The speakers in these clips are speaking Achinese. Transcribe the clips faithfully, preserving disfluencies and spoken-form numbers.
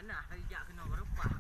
Nah, tadi jak keunoe baru pah.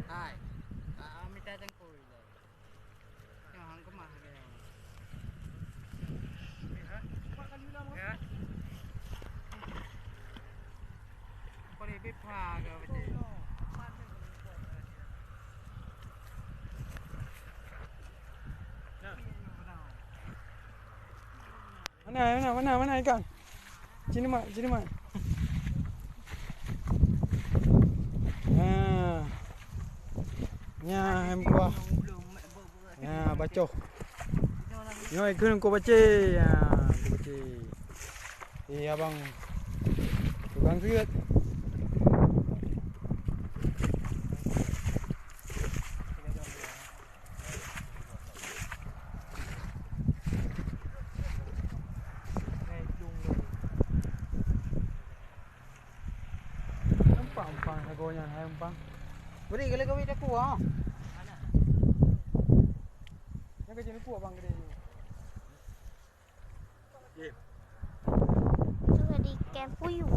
Hai. Ah, mita cangkui lah. Nyoe hang keumah lagèe nyoe. Ya. Boleh bipha ke betul? Mana, mana, mana, mana ikan? Sini, Mak, sini, Mak. Ha. Nya, hempua. Ha, bacoh. Nyoe ikheun ko bace. Ha, ko bace. Eh, abang tukang siet. Nampak umpang sagoe nyan, hai umpang. Beri gala kawin aku ah. Nyan keuh jeuneuh kuah bang gede. Itu tadi ikan puyuh.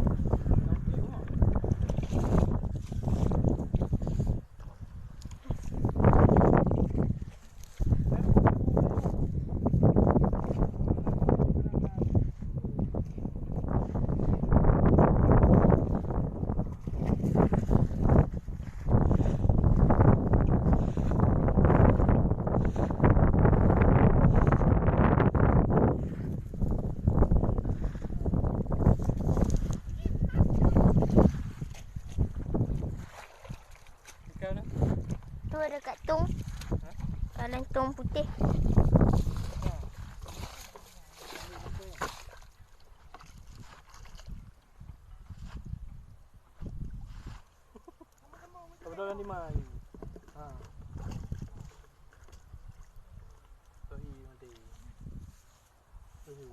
Dekat tong. Dalam tong putih. Kebetulan di mana? Ha. Toi mati. Tujuh.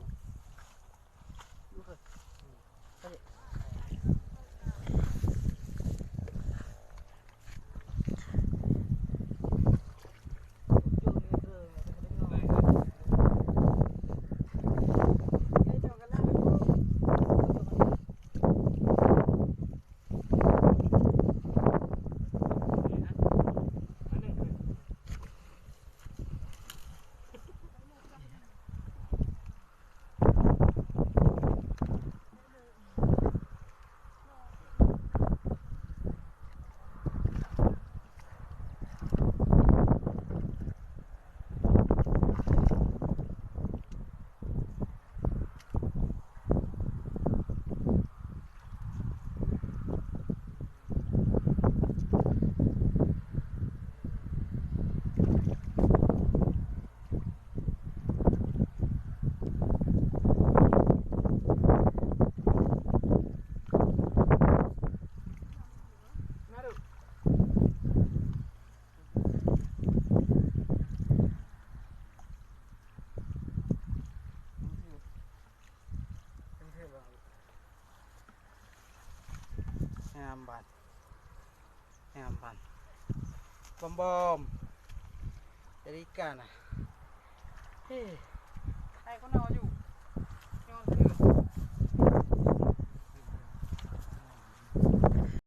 Nyan ban. Nyan ban. Bom-bom. Jadi ikan ah. Heh. Hai keunoe laju. Nyoe keuh.